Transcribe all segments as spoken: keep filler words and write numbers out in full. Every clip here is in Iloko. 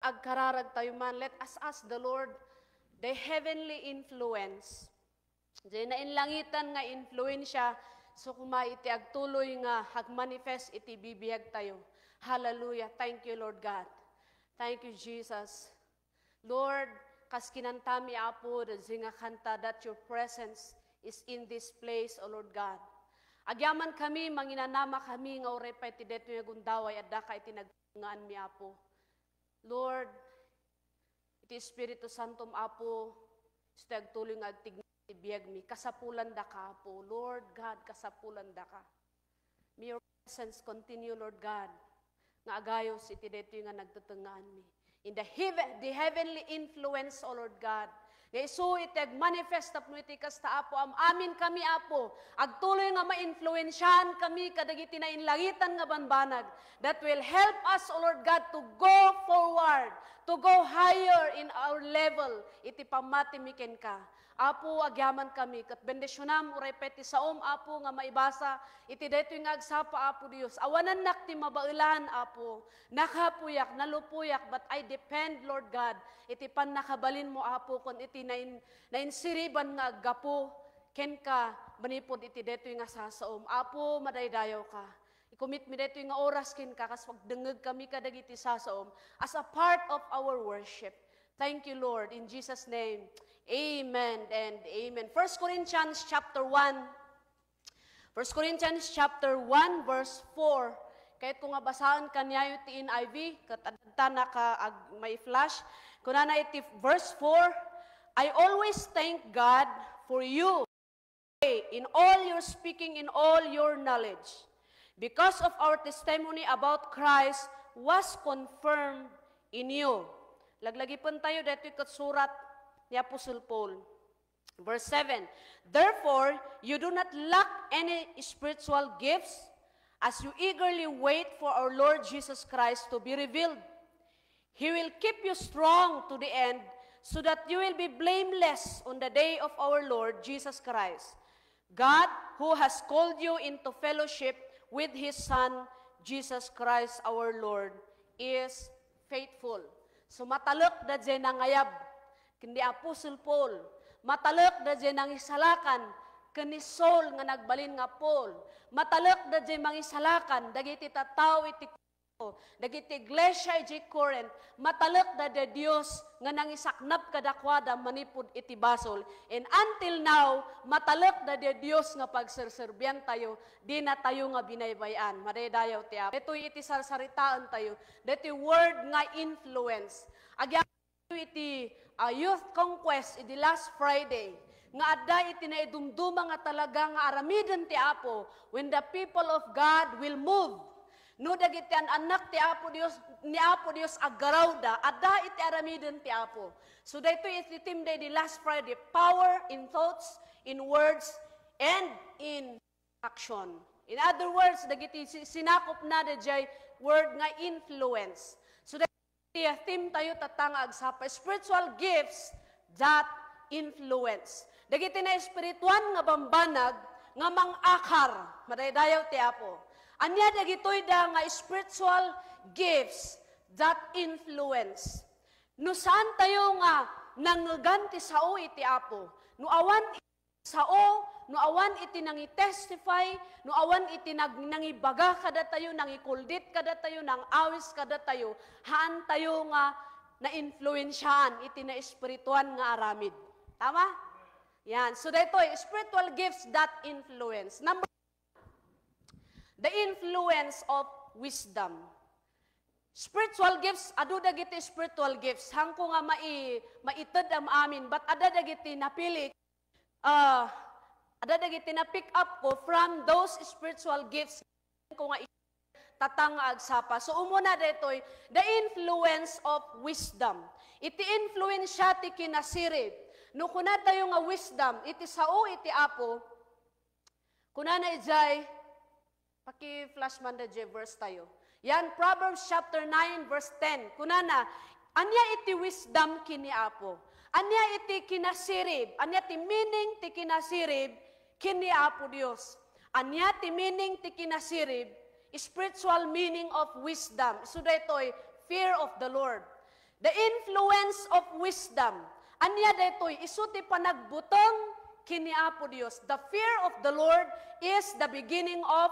agkararag tayo man, let us ask the Lord the heavenly influence. Diay nainlangitan nga influensya, so koma iti agtuloy nga agmanifest iti bibiag tayo. Hallelujah. Thank you, Lord God. Thank you, Jesus. Lord, kas kinantami, Apo, daydiay nga kanta, that your presence is in this place, O Lord God. Agyaman kami, manginanama kami nga uray pay ti daytoy nga gundaway, adda ka iti nagtungngaanmi, Apo. Lord, iti Espiritu Santom, Apo, isu ti agtuloy nga agtigna iti biagmi. Kasapulandaka, Apo. Lord God, kasapulandaka. May your presence continue, Lord God, nga agayos iti daytoy nga nagtutungngaanmi. In the heaven, the heavenly influence, O Lord God, nga isu iti agmanifest tapno iti kasta, Apo, am-amin kami, Apo. Agtuloy nga mainfluensyahan kami kadagiti nainlangitan nga banbanag that will help us, O Lord God, to go forward, to go higher in our level iti pammatimi kenka. Apo, agyaman kami, ket bendisionam uray pay ti saom, Apo, nga maibasa iti daytoy nga agsapa, Apo Dios. Awanannak ti mabaelan, Apo. Nakapuyak, nalupuyak, but I depend, Lord God, iti pannakabalinmo, Apo, ken iti nain-, nainsiriban nga aggapu kenka manipud iti daytoy nga sasaom. Apo, madaydayawka. I-commit mi daytoy nga oras kenka, kas pagdengngeg kami kadagiti sasaom as a part of our worship. Thank you, Lord. In Jesus' name, amen and amen. First Corinthians chapter one. First Corinthians chapter one, verse four. Kayatko nga basaen kaniayo ti N I V, ket adda naka-, ag-, mai-flash. Kunana iti verse four, "I always thank God for you in all your speaking, in all your knowledge, because of our testimony about Christ was confirmed in you." Laglagipentayo daytoy ket surat ni Apostle Paul. Verse seven, "Therefore, you do not lack any spiritual gifts as you eagerly wait for our Lord Jesus Christ to be revealed. He will keep you strong to the end so that you will be blameless on the day of our Lord Jesus Christ. God, who has called you into fellowship with His Son, Jesus Christ our Lord, is faithful." So, matalek daydiay nangayab ken ni Apostle Paul. Matalek daydiay nangisalakan ken ni Saul nga nagbalin nga Paul. Matalek daydiay mangisalakan dagiti tattao iti Corinto, dagiti iglesia idiay Corinth. Matalek daydiay Dios nga nangisaknap kadakuada manipud iti basol. And until now, matalek daydiay Dios nga pagserserbiantayo, dinatayo nga binaybay-an. Madaydayaw ti Apo. Daytoy iti sarsaritaentayo, daytoy word nga influence. Agyaman iti, ah, Youth Conquest idi last Friday, nga adda iti naidumduma nga talaga nga aramiden ti Apo when the people of God will move. No dagiti an-annak ti Apo Dios, ni Apo Dios aggarawda, adda iti aramiden ti Apo. So daytoy iti theme day di last Friday, power in thoughts, in words, and in action. In other words, dagiti si-, sinakopna daydiay word nga influence. So, dagiti theme tayo tatta nga agsapa, spiritual gifts that influence. Dagiti naespirituan nga bambanag nga mang-akar, madaydayaw ti Apo. Ania dagitoy da nga spiritual gifts that influence? No saan tayo nga nangngegan ti sao iti Apo, no awan sao, no awan iti nangi-testify, no awan iti nag-, nangibaga kadatayo, nangikuldit kadatayo, nang-awis kadatayo, haantayo nga nainfluensiaan iti naespirituan nga aramid. Tama? Yan. So, daytoy, spiritual gifts that influence. Number, the influence of wisdom. Spiritual gifts, adu dagiti spiritual gifts. Haanko nga mai-, maited am-amin, but adda dagiti napili ah, adda dagiti na-pick up ko from those spiritual gifts ko nga i-, tatta nga agsapa. So, umuna daytoy, the influence of wisdom. Iti influensya ti kinasirib. No kunatayo nga wisdom, iti sao iti Apo, kunana idiay, paki-flash man da diay verse tayo. Yan, Proverbs chapter nine, verse ten. Kunana, ania iti wisdom ken ni Apo? Ania iti kinasirib? Ania ti meaning ti kinasirib ken ni Apo Dios? Ania ti meaning ti kinasirib? Spiritual meaning of wisdom. Isu daytoy, fear of the Lord. The influence of wisdom. Ania daytoy? Isu ti panagbuteng ken ni Apo Dios. The fear of the Lord is the beginning of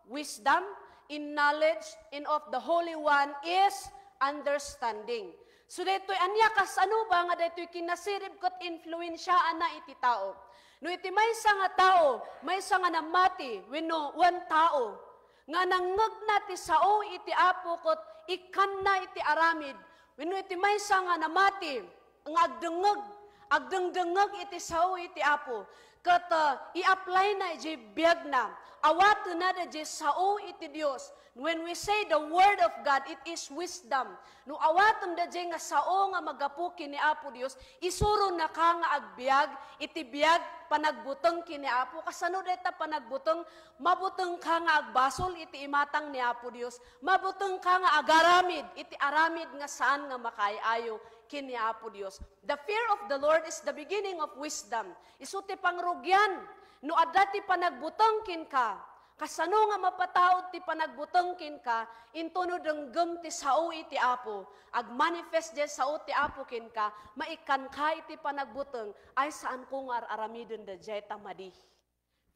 wisdom, in knowledge, and of the Holy One is understanding. So daytoy, ania, kasano ba nga daytoy kinasirib ket influensiaanna iti tao? No iti maysa nga tao, maysa nga namati, wenno wen tao, nga nangngegna ti sao iti Apo ket ikkanna iti aramid, wenno iti maysa nga namati nga agdengngeg, agdengdengngeg iti sao iti Apo, ket, ah, i-applyna idiay biagna, awatenna daydiay sao iti Dios. When we say the word of God, it is wisdom. No awatem daydiay nga sao nga manggapu ken ni Apo Dios, isuronnaka nga agbiag iti biag panagbuteng ken ni Apo. Kasano dayta panagbuteng? Mabutengka nga agbasol iti imatang ni Apo Dios. Mabutengka nga agaramid iti aramid nga saan nga makaay-ayo ken ni Apo Dios. The fear of the Lord is the beginning of wisdom. Isu ti pangrugian. No adda ti panagbuteng kenka, kasano nga mapataud ti panagbuteng kenka, intono denggem ti sao iti Apo, agmanifest diay sao ti Apo kenka, maikkanka iti panagbuteng, ay, saanko nga ar-aramiden daydiay ta madi.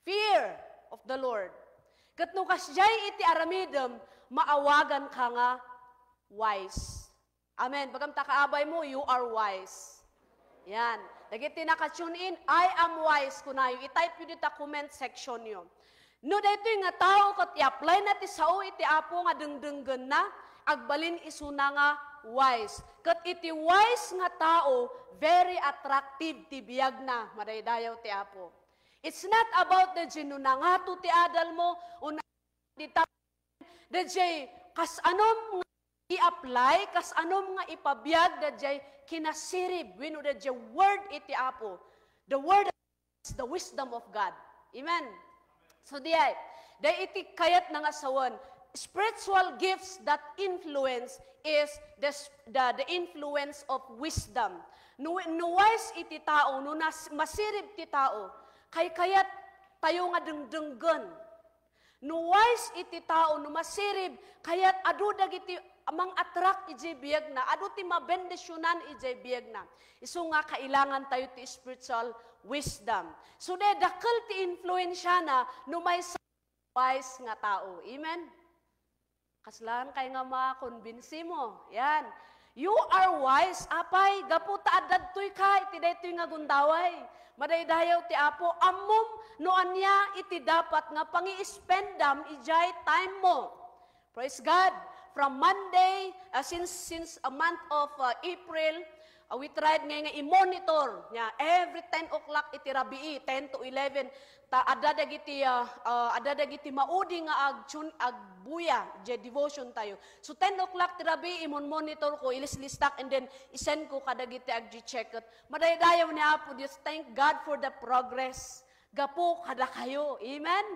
Fear of the Lord. Ket no kasdiay iti aramidem, maawaganka nga wise. Amen. Bagamta kaabaymo, "You are wise." Yan. Dagiti naka-tune in, "I am wise," kunayo. I-type yo dita comment section yo. No daytoy nga tao ket i-applyna ti sao iti Apo nga dengdenggenna, agbalin isuna nga wise. Ket iti wise nga tao, very attractive ti biagna, madaydayaw ti Apo. It's not about the no nangato ti adalmo, o na-, dita, daydiay, kas-anom nga i-apply, kas-anom nga ipabiag daydiay kinasirib wenno daydiay word iti Apo. The word is the wisdom of God. Amen. So, diay, diay iti kayatna nga sawen, spiritual gifts that influence is the s-, the, the influence of wisdom. No, no wise iti tao, no nas-, masirib ti tao, kaykayat tayo nga dengdenggen. No wise iti tao, no masirib, kayat adu dagiti mang-attract idiay biagna, adu ti mabendisionan idiay biagna. Isu nga kailangan tayo ti spiritual wisdom. So, diay dakkel ti influensiana no maysa wise nga tao. Amen? Kaslaan kay nga makonbinsimo. Yan. "You are wise, apay, gapu ta adda daytoy ka iti daytoy nga gundaway." Madaydayaw ti Apo, ammom no ania iti dapat nga pangi-spendam idiay time mo. Praise God. From Monday, uh, since, since a month of, uh, April, uh, we tried nga, nga i-monitor niya every ten o'clock iti rabii, ten to eleven. Ta adda dagiti, ah, ah, adda dagiti maudi nga agtune, agbuya, diay devotion tayo. So, ten o'clock ti rabii, imon-monitor ko, ilislistak, and then isend ko kadagiti agche-check. Madaydayaw ni Apo Dios, thank God for the progress. Gapu kadakayo. Amen?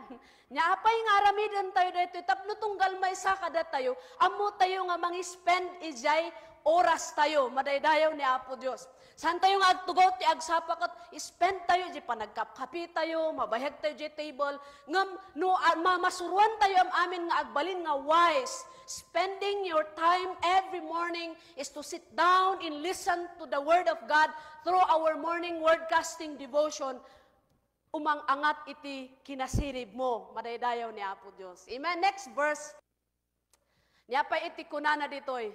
Nya, apay nga aramiden tayo daytoy, tapno tunggal maysa kadatayo, ammo tayo nga mangi-spend idiay oras tayo. Madaydayaw ni Apo Dios. Saan tayo nga agtugaw ti agsapa ket spend tayo di panagkapkapi tayo, mabayag tayo di table, ngem no, ah, ma-, masuroan tayo am-amin nga agbalin nga wise, spending your time every morning is to sit down and listen to the Word of God through our morning word casting devotion, umang-angat iti kinasirib mo, madaydayaw ni Apo Dios. Amen. Next verse. Nia pay iti kunana ditoy.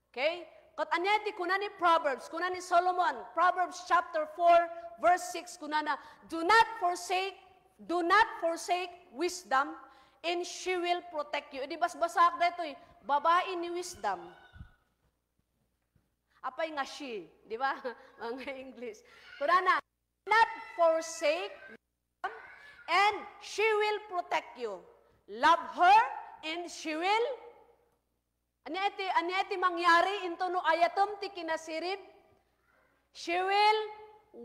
Okay? Ket ania iti kuna ni Proverbs? Kuna ni Solomon, Proverbs chapter four, verse six, kunana, "Do not forsake, do not forsake wisdom, and she will protect you." Idi basbasaak daytoy, babae ni wisdom. Apay nga she, di ba? Mga English. Kunana, "Not forsake, and she will protect you. Love her, and she will," ania iti, ania iti mangyari into no ayatem ti kinasirib? "She will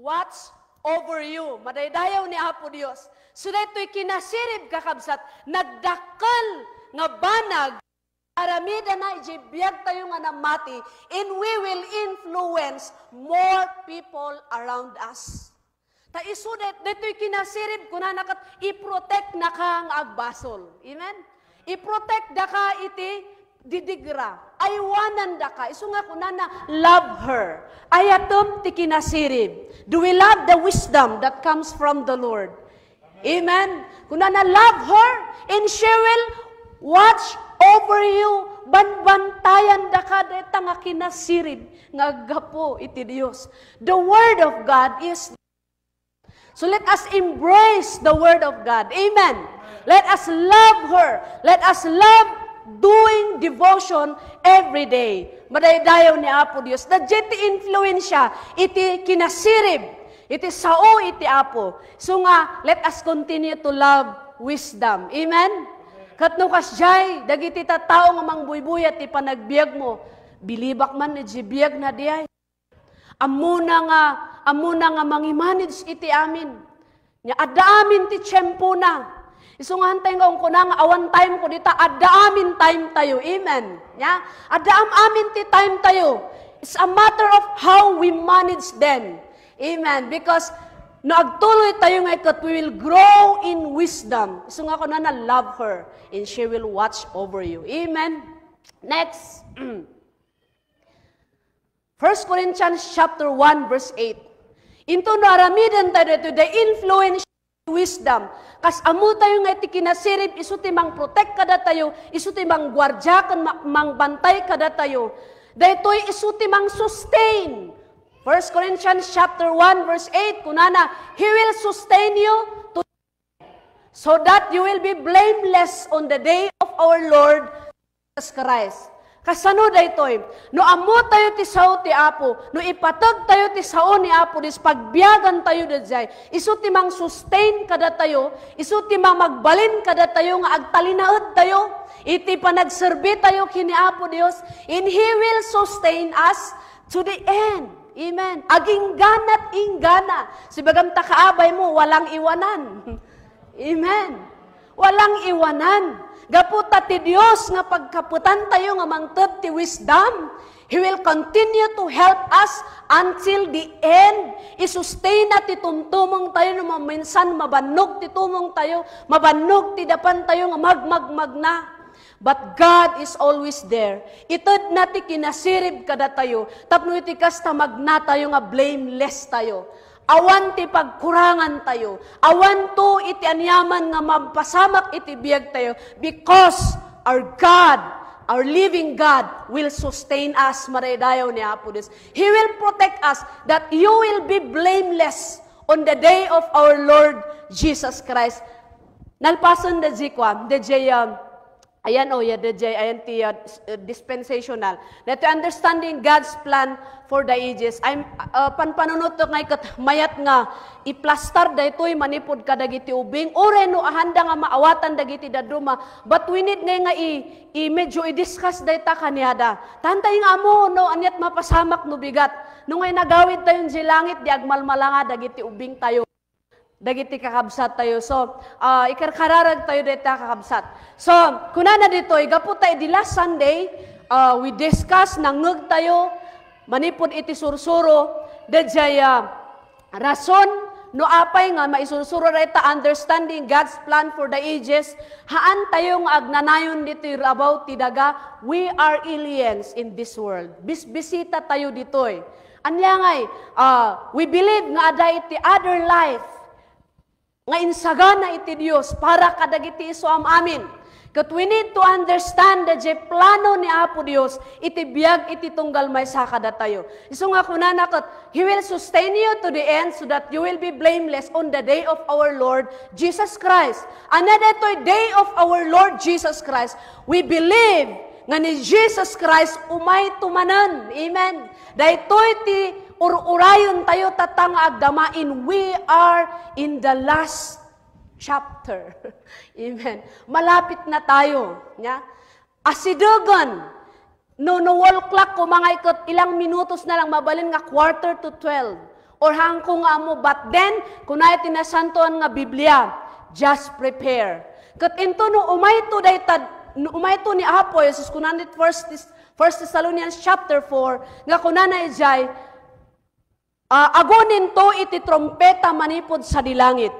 watch over you." Madaydayaw ni Apo Dios. So, daytoy kinasirib, kakabsat, nagdakkel nga banag aramidana idiay biag tayo nga namati, and we will influence more people around us. Ta isu det-, detoy kinasirib, kunana ket, "I-protect naka nga agbasol." Amen? "I-protect daka iti didigra, aywanandaka. Isu nga kunana, love her. Ayatem ti kinasirib. Do we love the wisdom that comes from the Lord? Amen. Kunana, love her, and she will watch over you. Banbantayandaka dayta nga kinasirib nga aggapu iti Dios. The word of God is So let us embrace the word of God. Amen. Let us love her. Let us love doing devotion every day. Madaydayaw ni Apo Dios. Daydiay ti influensya iti kinasirib, iti sao iti Apo. So nga, let us continue to love wisdom. Amen? Ket no kasdiay, dagiti tattao nga mangbuybuyat ti panagbiagmo, bilibak man iti biagna diay. Ammona nga, ammona nga mangimanage iti amin. Nya, adda amin ti tiempona. Isu nga hantay nga ungkuna nga awan time ko dita, adda amin time tayo. Amen. Nya, adda am-, amin ti time tayo. It's a matter of how we manage them. Amen. Because no agtuloy tayo nga iket, we will grow in wisdom. Isu nga kunana, love her, and she will watch over you. Amen. Next. First Corinthians chapter one, verse eight. Into no aramiden tayo dito, the influence of wisdom. Kas ammo tayo nga iti kinasirib, isu ti mang-protect kadatayo, isu ti mangguardia ken ma-, mangbantay kadatayo. Daytoy isu ti mang-sustain. First Corinthians chapter one, verse eight, kunana, "He will sustain you to so that you will be blameless on the day of our Lord Jesus Christ." Kasano daytoy? No ammo tayo ti sao ti Apo, no ipateg tayo ti sao ni Apo Dios, pagbiagan tayo daydiay, isu ti mang-sustain kadatayo, isu ti mamagbalin kadatayo nga agtalinaed tayo iti panagserbi tayo ken ni Apo Dios, and He will sustain us to the end. Amen. Aginggana't inggana. Sibagam ta kaabay mo, walang iwanan. Amen. Walang iwanan. Gapu ta ti Dios nga pagkapetan tayo nga mangted ti wisdom, He will continue to help us until the end. Isustain na ti tumtumong tayo no maminsan mabannog ti tumong tayo, mabannog ti dapan tayo nga magmagmagna. But God is always there. Itedna ti kinasirib kadatayo, tapno iti kasta magnatayo nga blameless tayo. Awan ti pagkurangan tayo. Awan to iti aniaman nga mapasamak iti biag tayo, because our God, our living God, will sustain us, madaydayaw ni Apo Dios. He will protect us that you will be blameless on the day of our Lord Jesus Christ. Nalpasen da jikwa, da jay, um, Ayan, o, ya, dayjay, ayan ti, ah, dis-, ah, dispensational. Daytoy understanding God's plan for the ages. I'm, ah, panpanunot to nga iket mayat nga iplastar daytoy manipud kadagiti ubing. Uray no ahanda nga maawatan dagiti dadduma, but we need ngay nga i-, i-, medyo i-discuss dayta kaniada. Tantay nga ammo no aniat mapasamak no bigat. No ngay nagawid tayo jay langit, di agmalmalanga dagiti ubing tayo. Dagiti kakabsat tayo. So, ah, ikarkararag tayo dayta kakabsat. So, kunana ditoy, gapu ta idi last Sunday, ah, we discuss, nangngeg tayo, manipud iti sursuro, dayjay, ah, rason, no apay nga maisursuro dayta understanding God's plan for the ages, haan tayo nga agnanayon ditoy rabaw ti daga, we are aliens in this world. Bisbisita tayo ditoy. Ania ngay, ah, we believe nga adda iti other life nga insagana iti Dios para kadagiti isu am-amin. Ket we need to understand that the plano ni Apo Dios iti biag iti tunggal maysa kadatayo. Isu nga kunana ket, "He will sustain you to the end so that you will be blameless on the day of our Lord Jesus Christ." Ania daytoy day of our Lord Jesus Christ? We believe nga ni Jesus Christ umayto manen. Amen. Daytoy ti ur-urayon tayo tatta nga agdama in we are in the last chapter. Amen. Malapit na tayo. Nya? Asidegen. No, no wall clock ko, mga iket, ilang minutos na lang, mabalin nga quarter to twelve. Or hangko nga ammo, but then, kuna iti Nasantoan nga Biblia, "Just prepare." Ket into no umayto dayta, no umayto ni Apo Jesus, kuna ni First Thess-, First Thessalonians chapter four, nga kunana ijay, ah, "Aguninto iti trumpeta manipud sadi langit."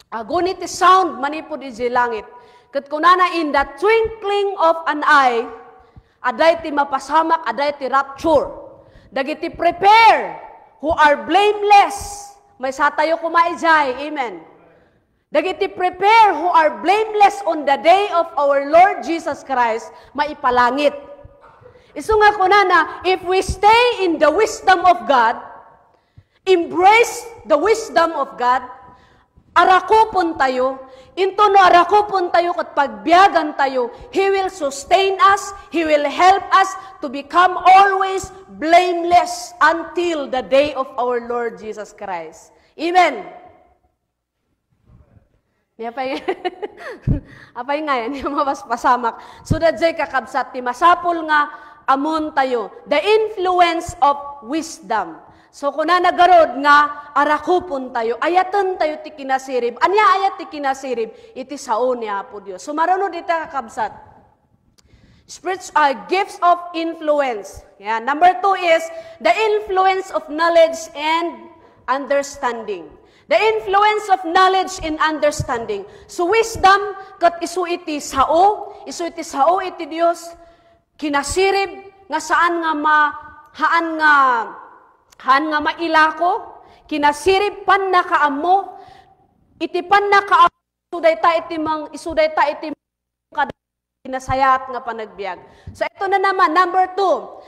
Aguni ti sound manipud ijay langit. Ket kunana, "In the twinkling of an eye, Adda iti mapasamak, adda iti rapture. Dagiti prepare who are blameless. Maysa tayo koma idiay. Amen. Dagiti prepare who are blameless on the day of our Lord Jesus Christ, maipalangit. Isu nga kunana, if we stay in the wisdom of God, embrace the wisdom of God, arakupon tayo, into no arakupon tayo ket pagbiagan tayo, He will sustain us, He will help us to become always blameless until the day of our Lord Jesus Christ. Amen. Ni apay, apay nga yan, yung mapaspasamak. So, dayjay kakabsat, ti masapul nga amon tayo, the influence of wisdom. So, kuna na garud nga arakupon tayo, ayaten tayo ti kinasirib. Ania ayat ti kinasirib? Iti sao ni Apo Dios. So, marunod ita kakabsat. Spirits are gifts of influence. Yeah. Number two is the influence of knowledge and understanding. The influence of knowledge and understanding. So wisdom, ket isu iti sao, isu iti sao iti Dios, kinasirib nga saan nga ma-, haan nga, haan nga mailako, kinasirib pannakaammo, iti pannakaammo, isu dayta iti mang-, isu dayta iti kada kinasayaat nga panagbiag. So, ito na naman, number two.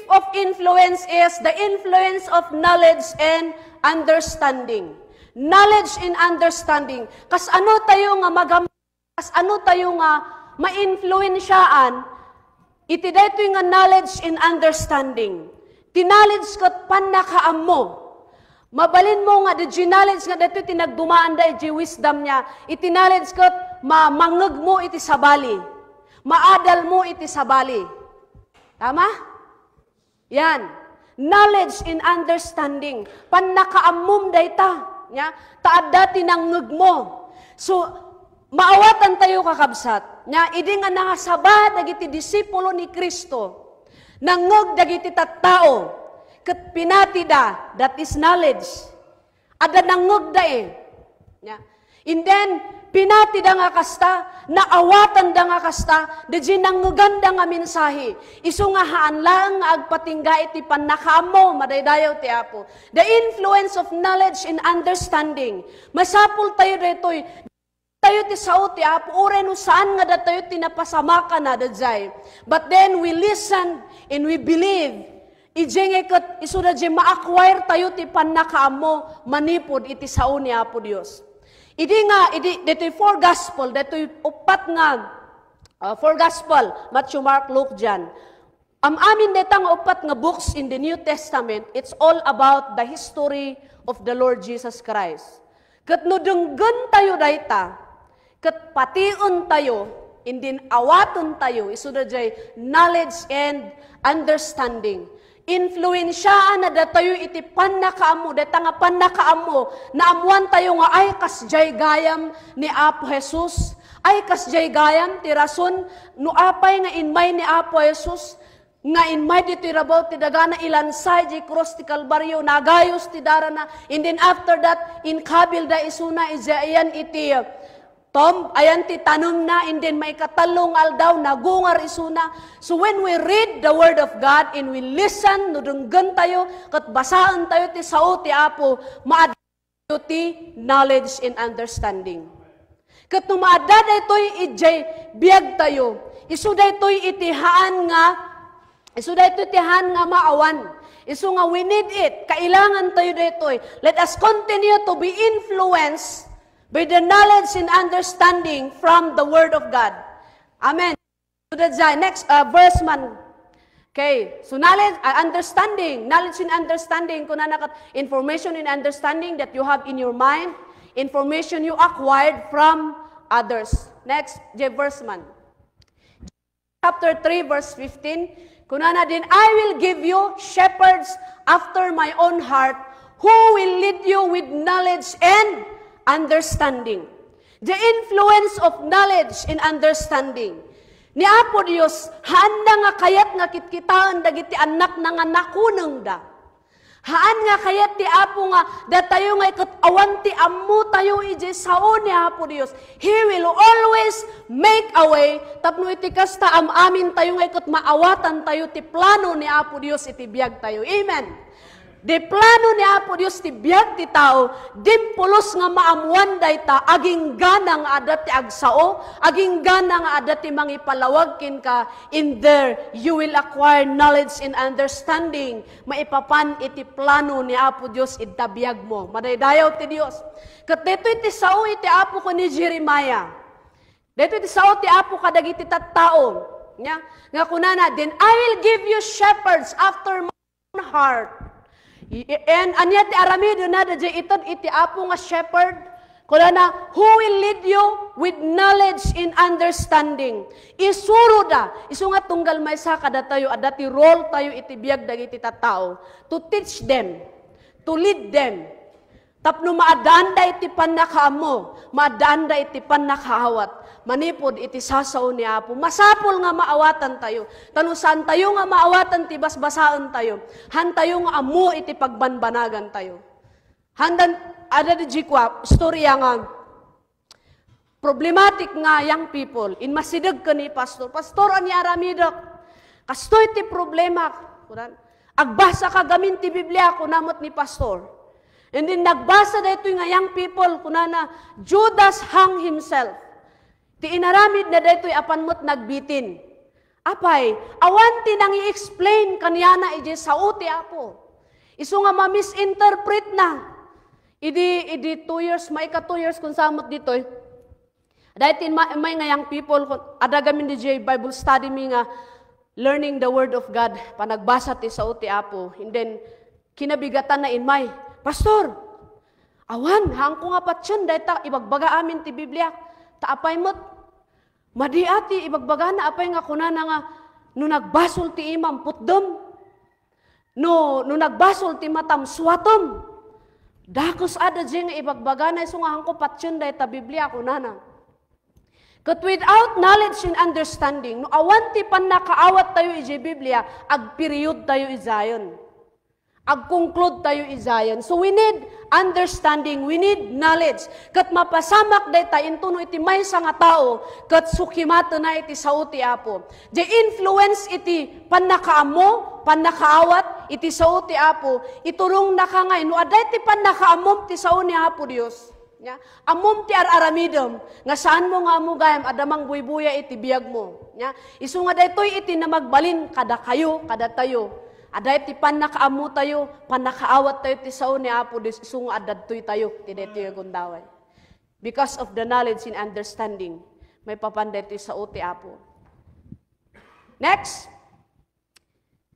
Of influence is the influence of knowledge and understanding. Knowledge and understanding. Kas ano tayo nga magam-, kas ano tayo nga ma-influensyaan iti daytoy nga knowledge and understanding. Ti knowledge ket pannakaammo. Mabalinmo nga diay knowledge nga daytoy ti nagdumaanda iti wisdom niya. Iti knowledge ket ma-, mangngegmo iti sabali. Maadalmo iti sabali. Tama? Yan. Knowledge and understanding. Pannakaammom dayta. Nya, ta adda ti nangngegmo. So, maawatan tayo, kakabsat. Nya, idi nga nangasaba dagiti disipulo ni Cristo, nangngeg dagiti tattao, ket pinatida, that is knowledge. Adda nangngegda, eh. Nya. And then, pinatida nga kasta, naawatanda nga kasta, dayjay nangngeganna nga mensahe. Isu nga haan laeng nga agpatingga iti pannakaammo, madaydayaw ti Apo. The influence of knowledge and understanding. Masapul tayo daytoy. Tayo ti sao ti Apo, uray no saan nga datayo ti napasamakan a dayjay. But then we listen and we believe. Idiay nga ket isu dayjay ma-acquire tayo ti pannakaammo manipud iti sao ni Apo Dios. Idi nga, idi, ditoy four gospel, ditoy uppat nga, uh, four gospel, Matthew, Mark, Luke, John. Am-amin dayta nga uppat nga books in the New Testament, it's all about the history of the Lord Jesus Christ. Ket no denggen tayo dayta, ket patien tayo, indin awaten tayo, isu dayjay knowledge and understanding. Influensiaan a datayo iti pannakaammo, dayta nga pannakaammo, naammoan tayo nga ay kasdiay gayam ni Apo Jesus, ay kasdiay gayam ti rason no apay nga inmay ni Apo Jesus, nga inmay ditoy rabaw ti dagana, ilansay di krus ti Kalbario, nagayos ti darana, and then after that, inkabilda isuna, idiay ayan iti tomb, ayan ti tanemna, and then maikatallo nga aldaw, nagungar isuna. So when we read the Word of God and we listen, no denggen tayo, ket basaen tayo ti sao ti Apo, maad- ti knowledge and understanding. Ket no maadda daytoy idiay biag tayo, isu daytoy iti haan nga, isu daytoy ti haan nga maawan. Isu nga we need it, kailangan tayo daytoy. Let us continue to be influenced by the knowledge and understanding from the Word of God. Amen. So that's the next, uh, verse man. Okay, so knowledge, uh, understanding, knowledge and understanding, kunana ket, information and understanding that you have in your mind, information you acquired from others. Next, the verse man. Chapter three, verse fifteen, kunana din, "I will give you shepherds after my own heart, who will lead you with knowledge and understanding." The influence of knowledge and understanding. Ni Apo Dios, haanda nga kayat nga kitkitaen dagiti annakna nga nakunengda. Haan nga kayat ti Apo nga datayo nga ket awan ti ammotayo idiay sao ni Apo Dios. He will always make a way tapno iti kasta am-amintayo nga ket maawatantayo ti plano ni Apo Dios iti biagtayo. Amen. Di plano ni Apo Dios ti biag ti tao, dimpulos nga maammoan dayta, aginggana nga adda ti agsao, aginggana nga adda ti mangipalawag kenka, in there you will acquire knowledge and understanding. Maipapan iti plano ni Apo Dios ita biagmo. Madaydayaw ti Dios. Ket daytoy ti sao iti Apo ken ni Jeremiah. Daytoy ti sao ti Apo kadagiti tattao. Nya, nga kunana, "Then I will give you shepherds after my own heart." I-, and ania ti aramidena daydiay ited iti Apo nga shepherd? Kunana, "Who will lead you with knowledge and understanding." Isuroda, isu nga tunggal maysa kadatayo, adda ti role tayo iti biag dagiti tattao, to teach them, to lead them. Tapno maaddaanda iti pannakaammo, maaddaanda iti pannakaawat, manipud iti sasao ni Apo. Masapul nga maawatantayo. Ta no saantayo nga maawatan ti basbasaentayo, haantayo nga ammo iti pagbanbanagantayo. Handan, adda di kua, istorya nga problematic nga young people, immasideg ken ni pastor, "Pastor, ania aramidek? Kastoy ti problema." Kunan, "Agbasaka gamin ti Biblia," kuna met ni pastor. And then nagbasa daytoy nga young people, kunana, "Judas hung himself." Ti inaramidna daytoy apan met nagbitin. Apay, awan ti nangi-explain kaniana idiay sao ti Apo. Isu nga ma-misinterpretna. Idi, idi two years, maika two years kun sa met ditoy. Daytoy ma-, may nga young people, kun, adda gamin didiay Bible study mi nga learning the Word of God, panagbasa ti sao ti Apo. And then, kinabigatanna immay, "Pastor, awan, haanko nga patien dayta ibagbaga amin ti Biblia. Ta apay met, madi a ti ibagbagana, apay nga kunana nga no nagbasol ti imam, putdem. No, no nagbasol ti matam, suatem. Dakes a daydiay nga ibagbagana, isu nga haanko patien dayta Biblia," kunana. Ket without knowledge and understanding, no awan ti pannakaawat tayo idiay Biblia, agperiod tayo idiayen. Agkonklude tayo idiayen. So we need understanding, we need knowledge. Ket mapasamak dayta intono iti maysa nga tao, ket sukimatena iti sao ti Apo. Diay influence iti pannakaammo, pannakaawat iti sao ti Apo, iturongna ka nga no adda iti pannakaammom ti sao ni Apo Dios. Nya, ammom ti ar-aramidem, nga saanmo nga ammo gayam adda mangbuybuya iti biagmo. Nya, isu nga daytoy iti namagbalin kadakayo, kadatayo. Adda iti pannakaammutayo, pannakaawattayo ti sao ni Apo Dios, isu nga adda ditoy tayo, ti daytoy nga gundaway. Because of the knowledge and understanding, maipapan daytoy sao ti Apo. Next.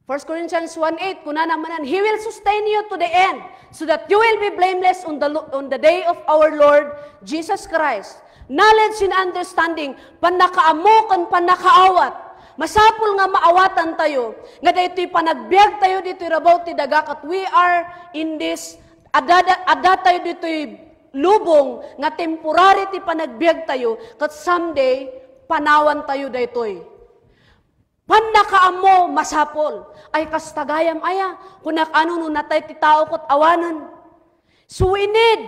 First Corinthians one eight, kunana manen, "He will sustain you to the end, so that you will be blameless on the lo-, on the day of our Lord Jesus Christ." Knowledge and understanding, pannakaammo ken pannakaawat. Masapul nga maawatantayo nga daytoy panagbiagtayo ditoy rabaw ti daga ket we are in this, adda, addatayo ditoy lubong nga temporary ti panagbiagtayo ket someday panawantayo daytoy. Pannakaammo, masapul. Ay, kasta gayam aya, kunak ano no natay ti tao ket awanen. So we need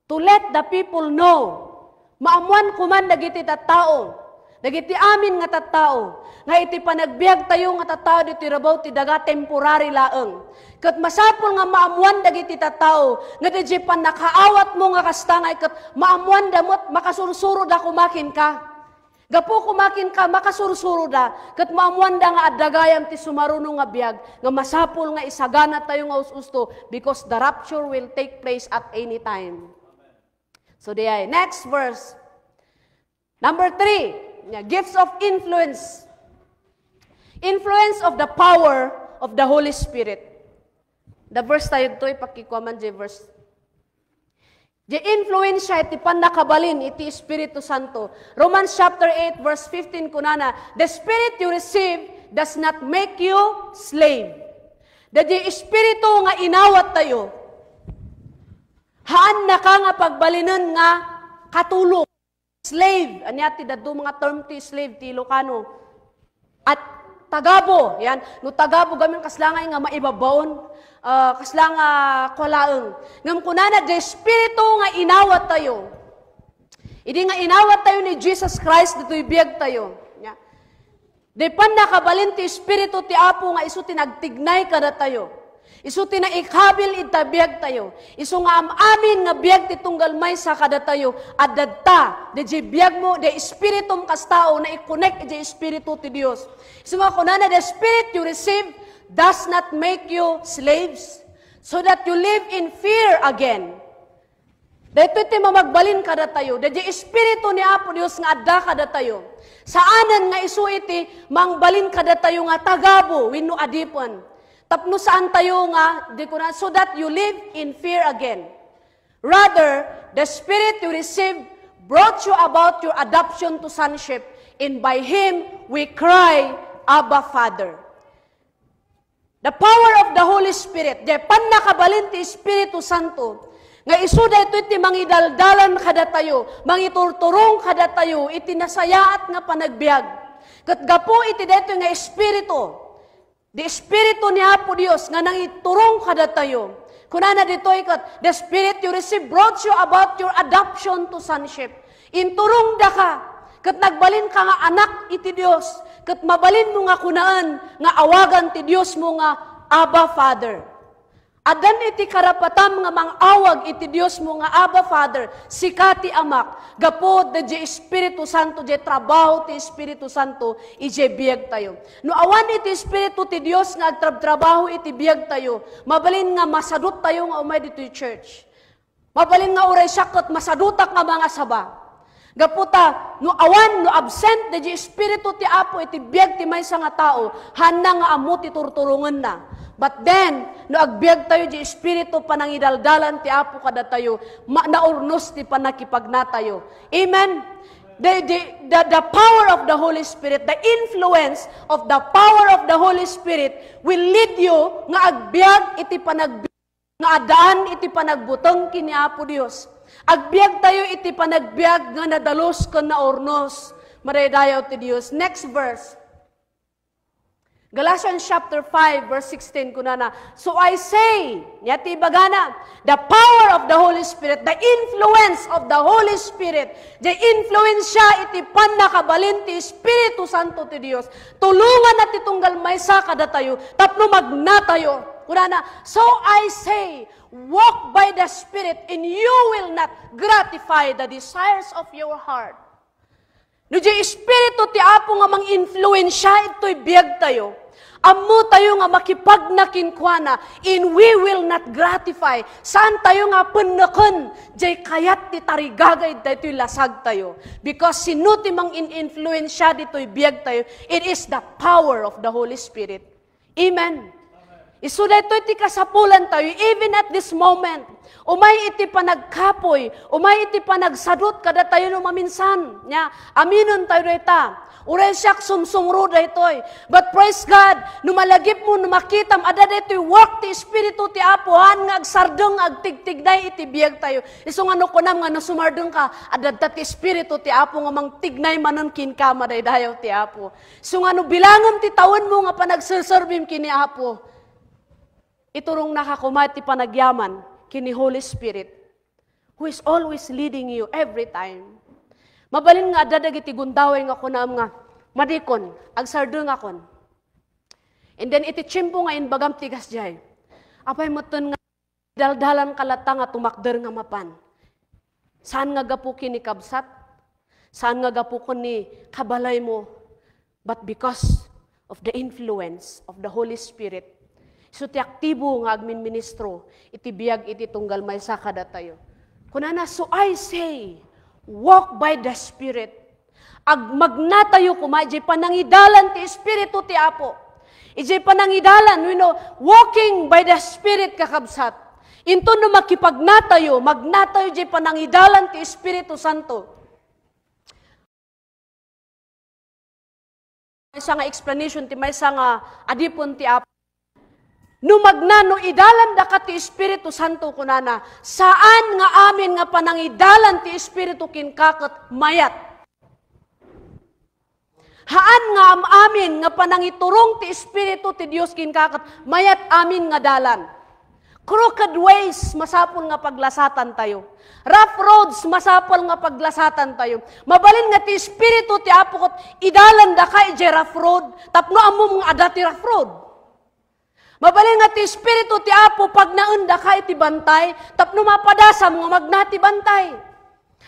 to let the people know. Maammoan koman dagiti tattao, dagiti amin nga tattao, nga iti panagbiagtayo nga tattao ditoy rabaw ti daga temporary laeng. Ket masapul nga maammoan dagiti tattao nga daydiay pannakaawatmo nga kasta nga ket maammoanda met makasursuroda koma kenka. Gapu koma kenka, makasursuroda, ket maammoanda nga adda gayam ti sumaruno nga biag, nga masapul nga isaganatayo nga us-usto, because the rapture will take place at any time. So, diay. Next verse. Number three, nya, gifts of influence. Influence of the power of the Holy Spirit. The verse tayo ditoy, pakikuaman diay verse. Diay influensya iti pannakabalin iti Espiritu Santo. Romans chapter eight, verse fifteen, kunana, "The Spirit you receive does not make you slave." Daydiay Espiritu nga inawattayo, haannaka nga pagbalinen nga katulong. Slave, ania ti dadduma nga term ti slave ti Ilocano? At Tagabo, yan. No tagabo, gamin kasla nga, nga maibabaon, ah, kasla nga kua laeng. Ngem kunana, "The Espiritu nga inawat tayo." Idi nga inawat tayo ni Jesus Christ, ditoy biag tayo. Nya, di pannakabalin ti Espiritu ti Apo nga isu ti nagtignay kadatayo. Isu ti naikabil ita biag tayo. Isu nga am-amin nga biag ti tunggal maysa kadatayo. Adda ta, di biagmo, di espiritum kas tao, naikonek di Espiritu ti Dios. Isu nga kunana, "The Spirit you receive does not make you slaves, so that you live in fear again." Daytoy ti mamagbalin kadatayo. Daydiay Espiritu ni Apo Dios nga adda kadatayo. Saanen nga isu iti mangbalin kadatayo nga tagabo wenno adipen. Tapno saan tayo nga, di ko na, "So that you live in fear again." Rather, the Spirit you received brought you about your adoption to sonship, and by Him we cry, "Abba, Father." The power of the Holy Spirit, di pannakabalin ti Espiritu Santo, nga isu daytoy ti mangidaldalan kadatayo, mangiturturong kadatayo iti nasayaat nga panagbiag. Ket gapu iti daytoy nga Espiritu, di Espiritu ni Apo Dios nga nangiturong kadatayo. Kunana ditoy ket, "The Spirit you receive brought you about your adoption to sonship." Inturongda ka, ket nagbalin ka nga anak iti Dios, ket mabalin mo nga kunaen nga awagan ti Dios mo nga, "Abba, Father." Addan iti karapatam nga mangawag iti Dios mo nga, "Abba, Father, sika ti Amak," gapu daydiay Espiritu Santo, diay trabaho ti Espiritu Santo idiay biag tayo. No awan iti Espiritu ti Dios nga agtrabtrabaho iti biag tayo, mabalin nga masadut tayo nga umay ditoy church. Mabalin nga uray siak ket masadutak nga mangasaba. Gapu ta, no awan, no absent daydiay Espiritu ti Apo iti biag ti maysa nga tao, haanna nga ammo ti turturongenna. But then, no agbiag tayo diay Espiritu, panangidaldalan ti Apo kadatayo, ma-, naurnos ti pannakipagnatayo. Amen? The, the, the, the power of the Holy Spirit, the influence of the power of the Holy Spirit will lead you nga agbiag iti panagbi- nga addaan iti panagbuteng ken ni Apo Dios. Agbiag tayo iti panagbiag nga nadalus ken naurnos. Madaydayaw ti Dios. Next verse. Galatians chapter five, verse sixteen, kunana, "So I say," nia ti ibagana, "the power of the Holy Spirit, the influence of the Holy Spirit, the influensya iti pannakabalin ti Espiritu Santo ti Dios, tulonganna ti tunggal maysa kadatayo, tapno magnatayo." Kunana, "So I say, walk by the Spirit, and you will not gratify the desires of your heart." No, diay Espiritu ti Apo nga mang-influensya itoy biag tayo, ammo tayo nga makipagna kenkuana, and we will not gratify. Saan tayo nga penneken diay kayat ti tarigagay daytoy lasag tayo. Because sino ti mang-in-influensya ditoy biag tayo? It is the power of the Holy Spirit. Amen. Isu daytoy ti kasapulan tayo, even at this moment. Umay iti panagkapuy, umay iti panagsadut kadatayo no maminsan. Nia, aminen tayo dayta. Uray siak sumsumro daytoy. But praise God, no malagipmo, no makitam, adda daytoy work ti Espiritu ti Apo, haan nga agsardeng, agtigtignay iti biag tayo. Isu nga no kunam nga no sumardeng ka, adda ti Espiritu ti Apo nga mangtignay manen kenka, madaydayaw ti Apo. Isu nga no bilangem ti tawenmo nga panagserserbim ken ni Apo, iturongnaka koma ti panagyaman ken ni Holy Spirit, who is always leading you every time. Mabalin nga adda dagiti gundaway nga kunam nga, "Madikon, agsardengakon." And then iti tiempo nga imbagam ti kasdiay, apay metten nga daldalanka latta nga tumakder nga mapan. Saan nga gapu ken ni kabsat, saan nga gapu ken ni kabalaymo, but because of the influence of the Holy Spirit. Isu ti aktibo nga agminministro iti biag iti tunggal maysa kadatayo. Kunana, "So I say, walk by the Spirit." Agmagnatayo koma idiay panangidalan ti Espiritu ti Apo. Idiay panangidalan, wenno, walking by the Spirit, kakabsat. Inton no makipagnatayo, magnatayo idiay panangidalan ti Espiritu Santo. Maysa nga explanation ti maysa nga adipen ti Apo. No magna, no idalandaka ti Espiritu Santo, kunana, saan nga amin nga panangidalan ti Espiritu kenka ket mayat. Haan nga am-amin nga panangiturong ti Espiritu ti Dios kenka ket mayat amin nga dalan. Crooked ways, masapul nga paglasatan tayo. Rough roads, masapul nga paglasatan tayo. Mabalin nga ti Espiritu ti Apo ket idalandaka idiay rough road, tapno ammom nga adda ti rough road. Mabalin nga ti Espiritu ti Apo pagnaendaka iti bantay, tapno mapadasam nga magna ti bantay.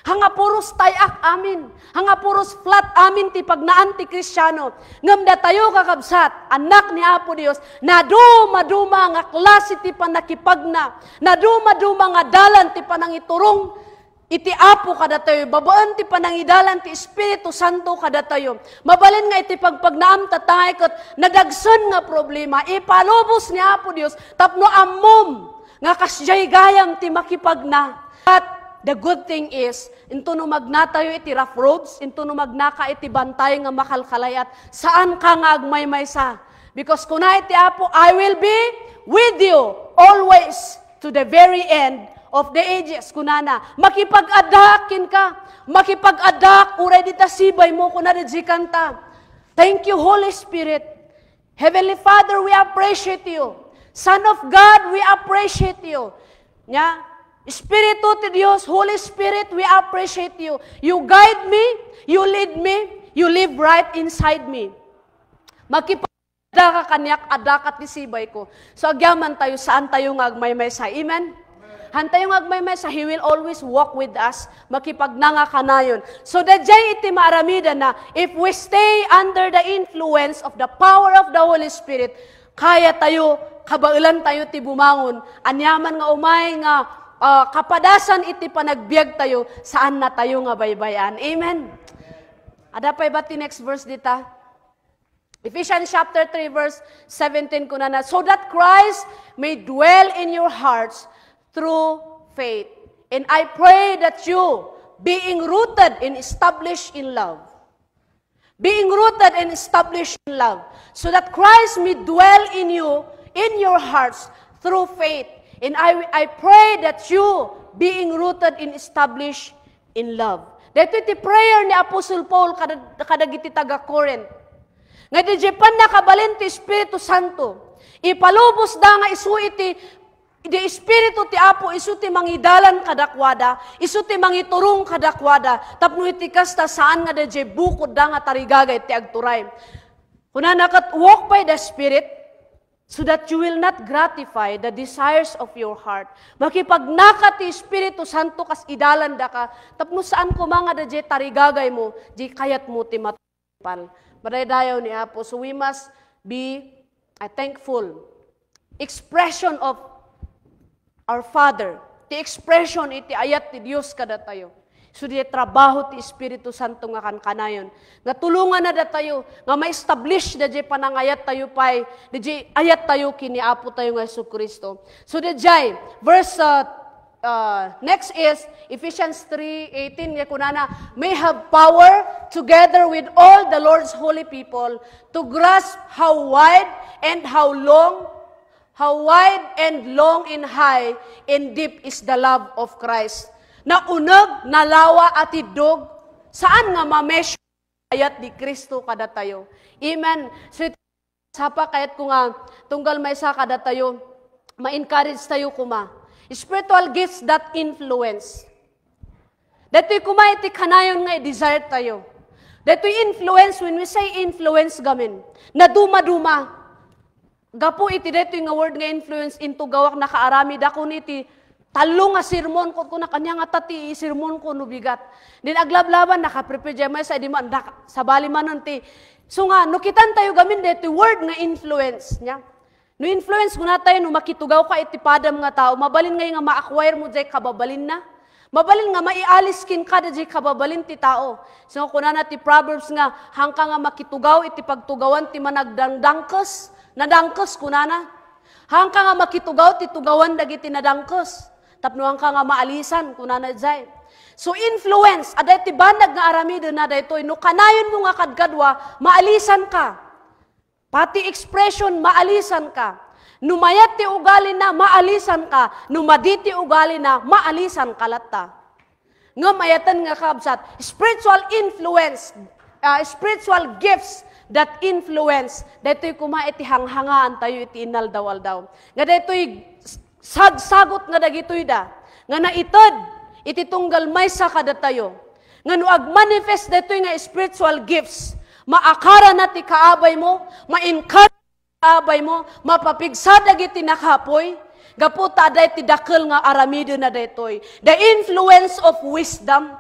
Haan nga puros tay-ak amin. Haan nga puros flat amin ti pagnaan ti Kristiano. Ngem datayo, kakabsat, annak ni Apo Dios, nadumaduma nga klase ti pannakipagna, nadumaduma nga dalan ti panangiturong iti Apo kadatayo, babaen ti panangidalan ti Espiritu Santo kadatayo. Mabalin nga iti pagpagnaam ta tangay ket nadagsen nga problema, ipalubos ni Apo Dios tapno ammom nga kasdiay gayam ti makipagna. But the good thing is, into no magnatayo iti rough roads, into no magnaka iti bantay nga makalkalayat, saan ka nga agmaymaysa. Because kuna iti Apo, "I will be with you always to the very end of the ages." Kunana, "Makipag-addaak kenka, makipag-addaak uray dita sibay mo," kuna daydiay kanta. Thank you, Holy Spirit. Heavenly Father, we appreciate you. Son of God, we appreciate you. Nya, Espiritu ti Dios, Holy Spirit, we appreciate you. You guide me, you lead me, you live right inside me. Makipag-adda ka kaniak, adda ka ti sibay ko. So, agyaman tayo, saan tayo nga agmaymaysa. Amen? Haan tayo nga agmaymaysa, He will always walk with us. Makipagna nga kanayon. So, daydiay iti maaramidana, if we stay under the influence of the power of the Holy Spirit, kaya tayo, kabaelan tayo ti bumangon. Aniaman nga umay nga, ah, kapadasan iti panagbiag tayo, saan na tayo nga baybay-an. Amen? Adda pay ba ti next verse dita? Ephesians chapter three, verse seventeen, kunana, "So that Christ may dwell in your hearts through faith. And I pray that you, being rooted and established in love," being rooted and established in love, so that Christ may dwell in you, in your hearts, through faith. And I, I pray that you, being rooted and established in love. Daytoy ti prayer ni Apostle Paul kada-, kadagiti taga-Corinth. Nga idiay pannakabalin ti Espiritu Santo, ipalubosda nga isu iti, iti Espiritu ti Apo, isu ti mangidalan kadakuada, isu ti mangiturong kadakuada, tapno iti kasta, saan nga daydiay bukodda nga tarigagay ti agturay. Kunana ket, "Walk by the Spirit, so that you will not gratify the desires of your heart." Makipagnaka ti Espiritu Santo kas idalandaka, tapno saan koma nga daydiay tarigagaymo, diay kayatmo ti matupal. Madaydayaw ni Apo. So we must be, uh, thankful. Expression of our Father. Ti expression iti ayat ti Dios kadatayo. So, diay trabaho ti Espiritu Santo nga kankanayon. Nga tulongannada tayo, nga ma-establish daydiay panangayattayo pay, daydiay ayattayo ken ni Apo tayo nga Jesu-Cristo. So, daydiay, verse, uh, uh, next is Ephesians three eighteen, nga kunana, "May have power together with all the Lord's holy people to grasp how wide and how long, how wide and long and high and deep is the love of Christ." Nauneg, nalawa a tiddog, saan nga ma-measure ayat di Cristo kadatayo. Amen. So, sapa kayat ko nga tunggal maysa kadatayo, ma-encourage tayo koma. Spiritual gifts that influence. Daytoy koma iti kanayon nga i-desire tayo. Daytoy influence, when we say influence, gamin, naduma-duma. Gapu iti daytoy nga word nga influence, intugawak nakaaramid ako iti tallo nga sermon, ket kunak, "Ania ngata ti sermon ko no bigat?" Din aglablaban, nakaprepare diay maysa, idi man, dak-, sabali manen ti. So nga, no kitan tayo gamin daytoy word nga influence, nya? No influence, kuna tayo, no makitugaw ka iti padam nga tao, mabalin ngay nga ma-acquire mo diay kababalinna. Mabalin nga maialis kenka daydiay kababalin ti tao. So, kunana ti Proverbs nga, "Haanka nga makitugaw iti pagtugawan ti managdangdangkes." Nadangkes, kunana. "Haanka nga makitugaw ti tugawan dagiti nadangkes. Tapno haanka nga maalisan," kunana diay. So, influence, adda iti banag nga aramidenna daytoy. No kanayonmo nga kadkadua, maalisanka. Pati expression, maalisanka. No mayat ti ugalina, maalisanka. No madi ti ugalina, maalisanka latta. Ngem ayaten nga, kabsat, spiritual influence, ah, spiritual gifts that influence. Daytoy koma iti hanghangaan tayo iti inaldaw-aldaw. Nga daytoy s-, sagsagot nga dagitoy da, nga naited iti tunggal maysa kadatayo. Nga no agmanifest daytoy nga spiritual gifts, maakaran na ti kaabay mo, ma-encourage abay mo, mapapigsa dagiti nakapoy, gapu ta adda iti dakkel nga aramidena daytoy. The influence of wisdom.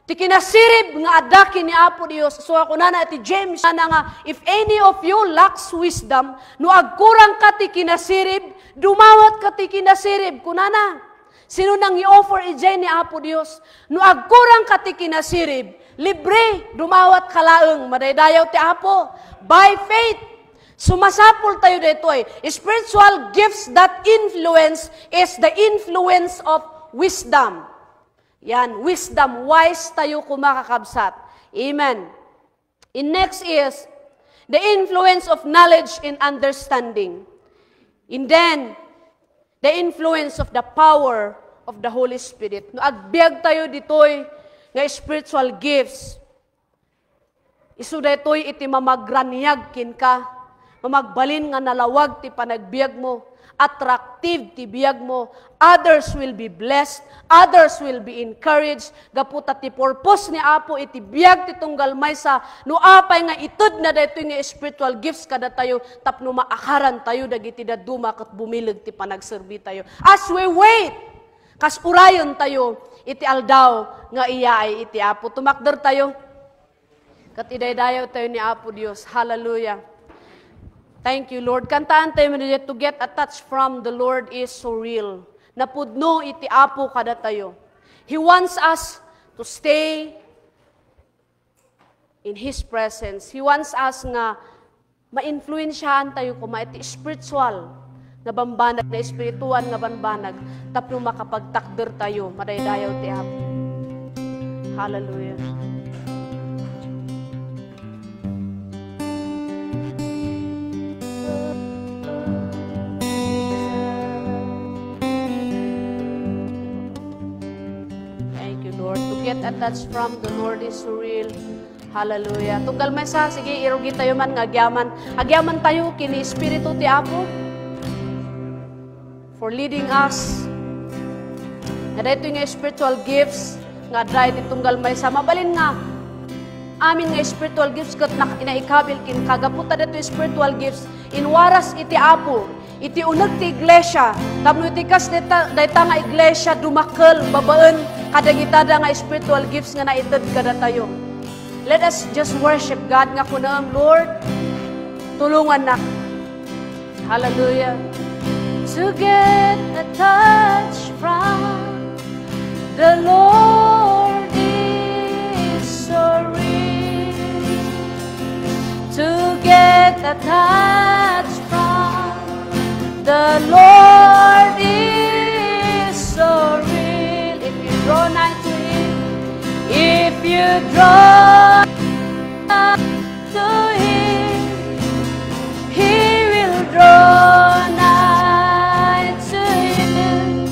Ti kinasirib nga adda ken ni Apo Dios. So, kunana iti James, kunana nga, "If any of you lacks wisdom," no agkurangka ti kinasirib, dumawatka ti kinasirib, kunana. Sino nang i-offer idiay ni Apo Dios? No agkurangka ti kinasirib, libre, dumawatka laeng, madaydayaw ti Apo. By faith. So, masapul tayo daytoy. Spiritual gifts that influence is the influence of wisdom. Yan, wisdom, wise tayo koma, kakabsat. Amen. And next is the influence of knowledge and understanding. And then, the influence of the power of the Holy Spirit. No agbiag tayo ditoy nga spiritual gifts, isu daytoy iti mamagraniag kenka, mamagbalin nga nalawag ti panagbiag mo, attractive ti biag mo, others will be blessed, others will be encouraged, gapu ta ti purpose ni Apo iti biag ti tunggal maysa, no apay nga itedna daytoy nga spiritual gifts kadatayo, tapno maakaran tayo dagiti dadduma ket bumileg ti panagserbi tayo. As we wait, kas urayen tayo iti aldaw nga iyaay iti Apo. Tumakder tayo. Ket idaydayaw tayo ni Apo Dios. Hallelujah. Thank you, Lord. Kantaan tayo man, "To get attached from the Lord is so real." Napudno iti Apo kadatayo. He wants us to stay in His presence. He wants us nga ma-influensyahan tayo koma iti spiritual nga bambanag, nga espirituan nga bambanag, tapno makapagtakder tayo, madaydayaw ti Apo. Hallelujah. Thank you, Lord. To get attached from the Lord is so real. Hallelujah. Tunggal maysa, sige, irugi tayo man nga agyaman. Agyaman tayo ken ni Espiritu ti Apo for leading us. Nga daytoy nga spiritual gifts nga adda iti tunggal maysa. Mabalin nga amin nga spiritual gifts ket nak-, naikabil kenka. Gapu ta daytoy spiritual gifts, inwaras iti Apo iti uneg ti iglesia, tapno iti kas dayta, dayta nga iglesia dumakkel babaen kadagita da nga spiritual gifts nga naited kadatayo. Let us just worship God nga kunem, "Lord, tulongannak." Hallelujah. To get a touch from the Lord is so real. To get a touch from the Lord is so real. If you draw nigh to Him, if you draw nigh to Him, He will draw nigh to you.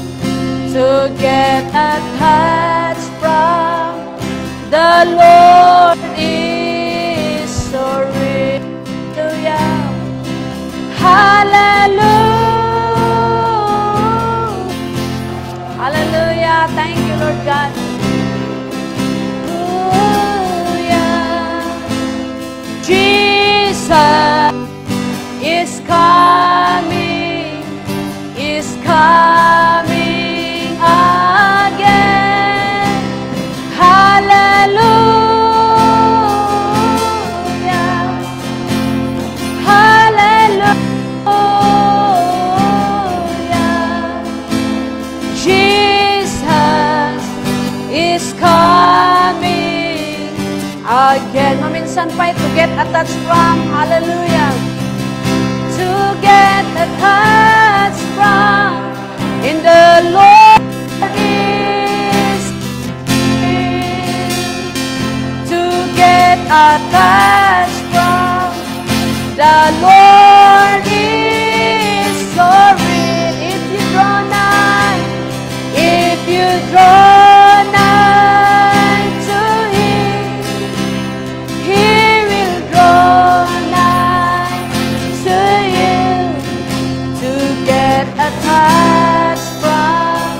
To get a touch from the Lord is so real. Hallelujah. Hallelujah. Hallelujah. Thank you, Lord God. Hallelujah. Jesus is coming, is coming again. Hallelujah. Hallelujah. Jesus is coming again. Maminsan pa, to get a touch from. Hallelujah. To get a touch from in the Lord is to get a touch from the Lord is so real. If you draw nigh, if you draw nigh to Him, He Attached from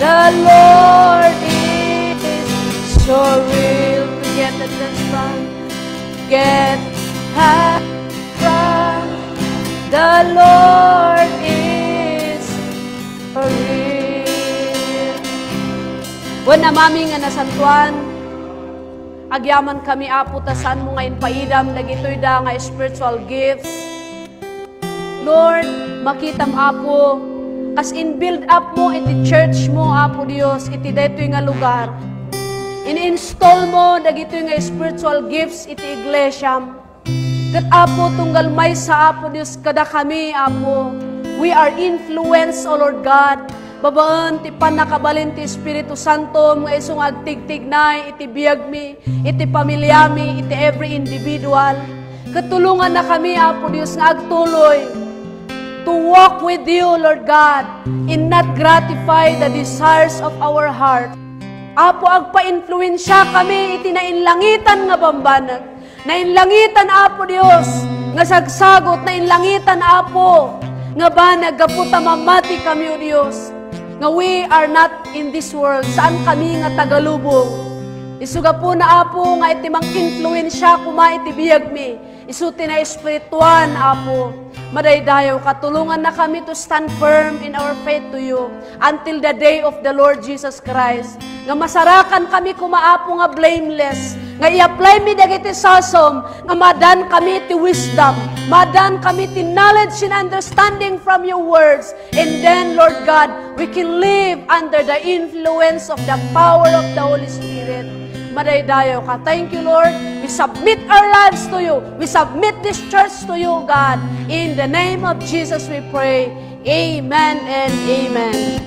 the Lord is so real. To get attached from, get attached from the Lord is so real. Wen, Amami nga nasantoan, agyaman kami, Apo, ta saanmo nga impaidam dagitoy da nga spiritual gifts. Lord, makitam, Apo, kas in-build up mo iti church mo, Apo Dios, iti daytoy nga lugar. In-install mo dagitoy nga spiritual gifts iti iglesiam. Ket, Apo, tunggal maysa, Apo Dios, kadakami, Apo, we are influenced, O Lord God, babaen ti pannakabalin ti Espiritu Santo nga isu nga agtigtignay iti biagmi, iti pamiliami, iti every individual. Ket tulongannakami, Apo Dios, nga agtuloy to walk with you, Lord God, and not gratify the desires of our heart. Apo, agpa-influensiakami iti nainlangitan nga bambanag. Nainlangitan, Apo Dios, nga sagsagot, nainlangitan, Apo, nga banag gapu ta mamati kami, O Dios, nga we are not in this world, saan kami nga tagalubong. Isu gapuna, Apo, nga iti mang-influensya koma iti biagmi, isu ti naespirituan, Apo. Madaydayaw ka, tulongannakami to stand firm in our faith to you until the day of the Lord Jesus Christ. Nga masarakan kami koma, Apo, nga blameless. Nga i-apply mi dagiti sasam, nga maadan kami ti wisdom, maadan kami ti knowledge and understanding from your words. And then, Lord God, we can live under the influence of the power of the Holy Spirit. Madaydayaw ka. Thank you, Lord. We submit our lives to you. We submit this church to you, God. In the name of Jesus, we pray. Amen and amen.